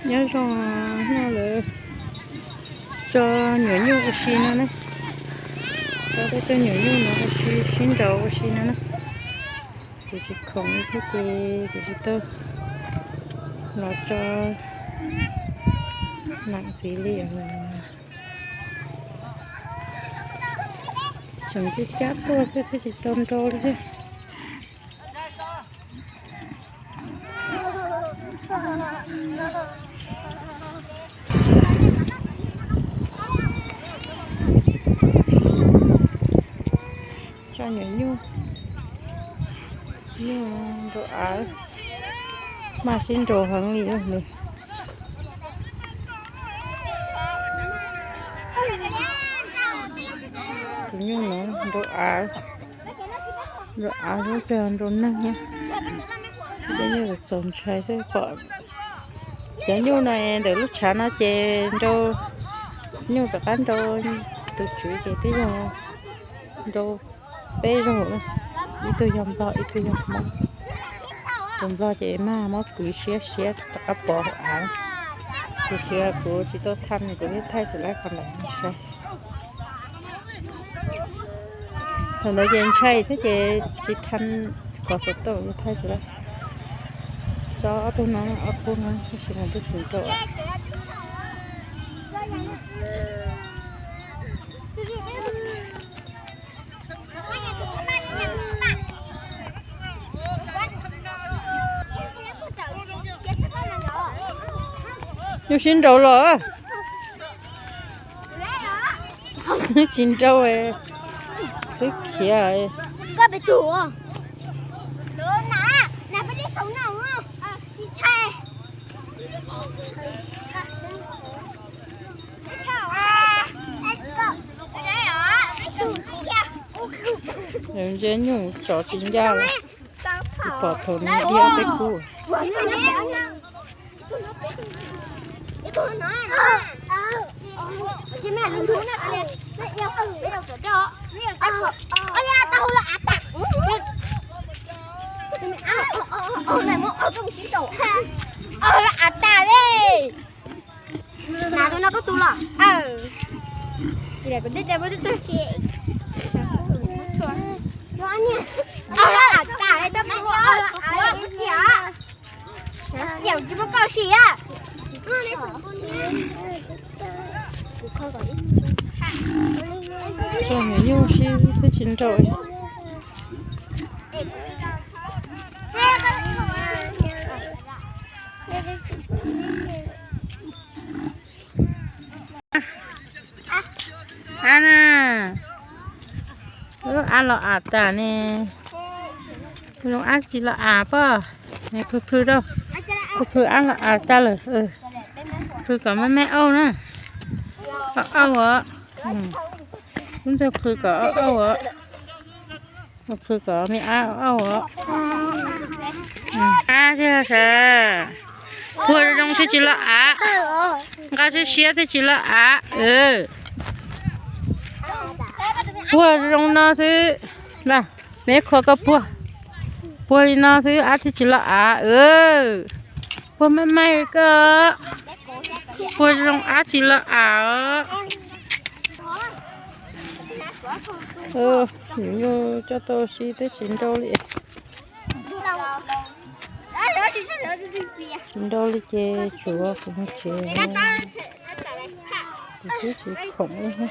Nyob zoo, no lawv tso nyuam nyuj ua si no na. Tso tej tug nyuam nyuj no ua si, sib nraus ua si no na. Kuv tsis khoom li thiab ces kuv tsis tau los tso neem ntxiv li os. Tseem cab cab tuaj xwb thiab tsis tau nrau li thiab. Tso nyuam nyuj, nyuj nrau av, maj sib nraus heev li nws. Tus nyuj no nrau av, nrau av lub peg nrau neeg na. Tej nyuj txaus ntshai xwb pom. Cov nyuj no ntawm lub tshav no ces nrau, nyuj rov qab nrau, tus tswv ces twb yog nrau peb zaug na, ib tug yog nplog ib tug yog hmoob. Tus nplog ces maj muab kwv siab siab rov qab pov hauv av, tiam sis kuv tsis tau thaij, kuv thiaj thaij tsis laib qhov ntawd saib. Thaum ntawd ces ntshai thiab ces tsis thaij, kov xov tooj thaij tsis laib. Tso ob tug no, ob qub no tab sis mas twb tsis nrau. Nyuj sib nraus los. Tsis nrau, twb khiav. Ntsia nyuj tso tsis ncaj li, pom thaum nws dhia peb kub. Tso nyuam nyuj sib twb tsis nrau. Ab na, lub av los av tas ne, zoo ab tsis los av pob, ne plhws plhws rau, plhws plhws ab los av tas lawm, plhws kom me me auj na, auj os, lub ntxawg plhws kom auj os. Plhws kom me ab auj os. Ab tsis sawv, puag zoo thiab tsis los av, nqa siab siab thiab tsis los av. Puag zoo no xwb, me qhua koj puag, puag li no xwb ab thiab tsis los av. Puag me me koj, puag zoo ab tsis los av. Nyuam nyuj coj tau sib twb tsis nrau li. Tsis nrau li ces tsuav kuv mus tsev, kuv twb tsis khoom li.